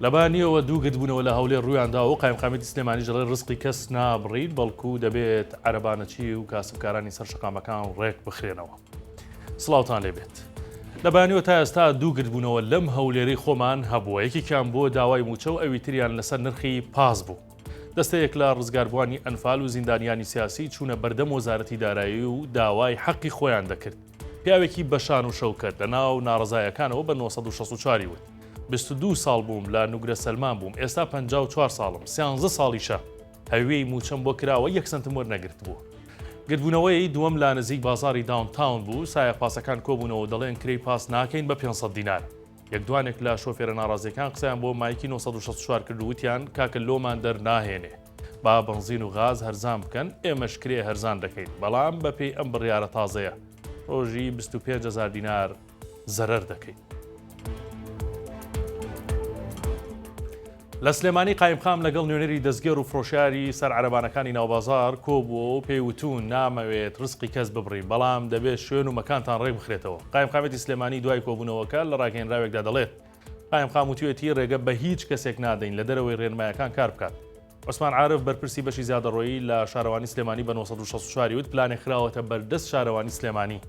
لە بەیانییەوە دوو گردبوونەوە لە هەولێر ڕوویانداوە و قایمقامیەتی سلێمانیش دەڵێت ڕزقی کەس نابڕین بەڵکو دەبێت عەرەبانەچی و کاسبکارانی سەر شەقامەکان ڕێک بخرێنەوە. سڵاوتان لێبێت. لە بەیانیەوە تا ئێستا دوو گردبوونەوە لەم هەولێرەی خۆمان هەبووە یەکێکیان بۆ داوای مووچە و ئەوی تریان لەسەر نرخی پاس بوو. دەستەیەک لە ڕزگاربووانی ئەنفال و زیندانیانی سیاسی چوونە بەردەم وەزارەتی دارایی و داوای حەقی خۆیان دەکرد. پیاوێکی بە شان و شەوکەت لە ناو ناڕەزایەکانەوە بە 964 وت، 22 ساڵ بووم لە نوگرە سەلمان بووم، ئێستا 54 ساڵم، سیانزە ساڵیشە هەوێی مووچەم بۆ کراوە یەک سەنتم وەرنەگرتبوو. گردبوونەوەی دووەم لە نزیک بازاڕی داونتاون بوو، سایەق پاسەکان کۆبوونەوە و دەڵێن کرێی پاس ناکەین بە 500 دینار. یەک دوانێک لە شۆفێرە ناڕازیەکان قسەیان بۆ مایکی 964 کرد و وتیان کاکە لۆمان دەرناهێنێ با بەنزین و غاز هەرزان بکەن ئێمەش کرێ هەرزان دەکەین بەڵام بەپێی ئەم بڕیارە تازەیە ڕۆژی 25 هزار دینار زەرەر دەکەین. لە سلێمانی قایمقام لەگەڵ نوێنەری دەستگێڕ و فرۆشیاری سەر عەرەبانەکانی ناوبازاڕ کۆبووەوە و پێی وتوون نامەوێت ڕزقی کەس ببڕین بەڵام دەبێت شوێن و مەکانتان ڕێکبخرێتەوە. قایمقامێتی سلێمانی دوای کۆبوونەوەکە لە ڕاگەیەنراوێکدا دەڵێت قایمقام وتویەتی ڕێگە بە هیچ کەسێک نادەین لە دەرەوەی ڕێنمایەکان کار بکات. عوسمان عارف بەرپرسی بەشی زیادەڕۆیی لە شارەوانی سلێمانی بە 964 وت پلانێک خراوەتە بەردەست شارەوانی سلێمانی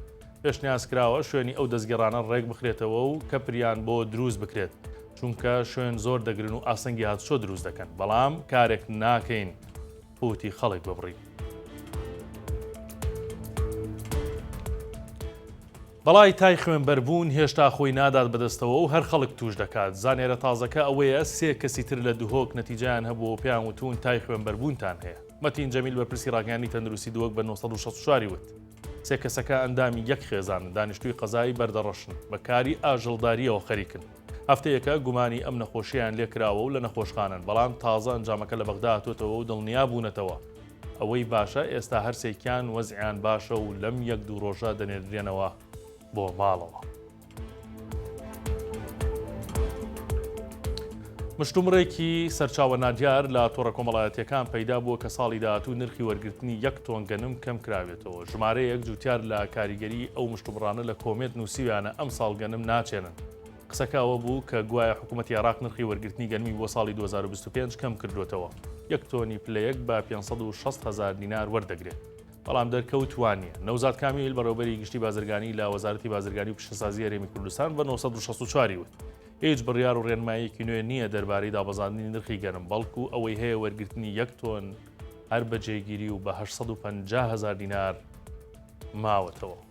پێشنیاز کراوە شوێنی ئەو دەستگێڕانە ڕێک بخرێتەوە و کەپریان بۆ دروست بکرێت چونکە شوێن زۆر دەگرن و ئاستەنگی هاتوچۆ دروست دەکەن بەڵام کارێک ناکەین قوتی خەڵک ببڕین. بەڵای تای خوێنبەربوون هێشتا خۆی نادات بەدەستەوە و هەر خەڵک توش دەکات، زانیارە تازەکە ئەوەیە سێ کەسی تر لە دهۆک نەتیجەیان هەبووە و پێیان وتوون تای خوێنبەربوونتان هەیە. مەتین جەمیل بەرپرسی ڕاگەیاندنی تەندروستی دهۆک بە 964 وت، سێ کەسەکە ئەندامی یەک خێزانن، دانیشتووی قەزای بەردەڕەشن، بە کاری ئاژەڵدارییەوە خەریکن. هەفتەیەکە گومانی ئەم نەخۆشیەیان لێکراوە و لە نەخۆشخانەن، بەڵام تازە ئەنجامەکە لە بەغدا هاتۆتەوە و دڵنیا بوونەتەوە. ئەوەی باشە ئێستا هەرسێکیان وەزعیان باشە و لەم یەک دوو ڕۆژە دەنێردرێنەوە بۆ ماڵەوە. مشتومڕێکی سەرچاوە نادیار لە تۆڕە کۆمەڵایەتیەکان پەیدا بووە کە ساڵی داهاتوو نرخی وەرگرتنی یەک تۆن گەنم کەم کراوێتەوە. ژمارەیەک جوتیار لە کاریگەری ئەو مشتومڕانە لە کۆمێنت نووسیویانە ئەمساڵ گەنم ناچێنن. قسەکە ئەوە بوو کە گوایە حکوومەتی عێراق نرخی وەرگرتنی گەنمی بۆ ساڵی 2025 کەم کردووەتەوە، یەک تۆنی پلە یەک بە 560 هەزار دینار وەردەگرێت. بەڵام دەرکەوت وا نییە. نەوزاد کامیل، بەڕێوەبەری گشتی بازرگانی لە وەزارەتی بازرگانی و پیشەسازی هەرێمی کوردستان بە 964 ی وت، هیچ بڕیار و ڕێنماییەکی نوێ نییە دەربارەی دابەزاندنی نرخی گەنم، بەڵکو ئەوەی هەیە وەرگرتنی یەک تۆن هەر بە جێگیری و بە 850 هەزار دینار ماوەتەوە.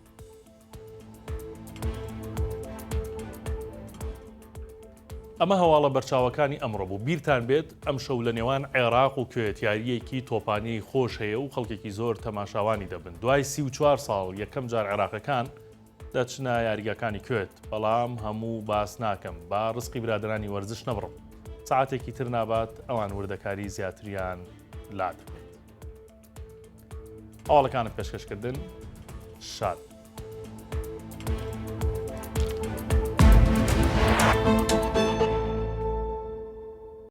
ئەمە هەواڵە بەرچاوەکانی ئەمڕۆ بوو بیرتان بێت ئەمشەو لە نێوان عێراق و کوێت یارییەکی تۆپانی خۆش هەیە و خەڵکێکی زۆر تەماشاوانی دەبن دوای 34 ساڵ یەکەم جار عێراقەکان دەچنە یاریگاکانی کوێت بەڵام هەموو باس ناکەم با ڕزقی برادرانی وەرزش نەبڕم ساعتێکی تر نابات ئەوان وردەکاری زیاتریان لا دەبێت. هەواڵەکانم پێشکەشکردن شاد.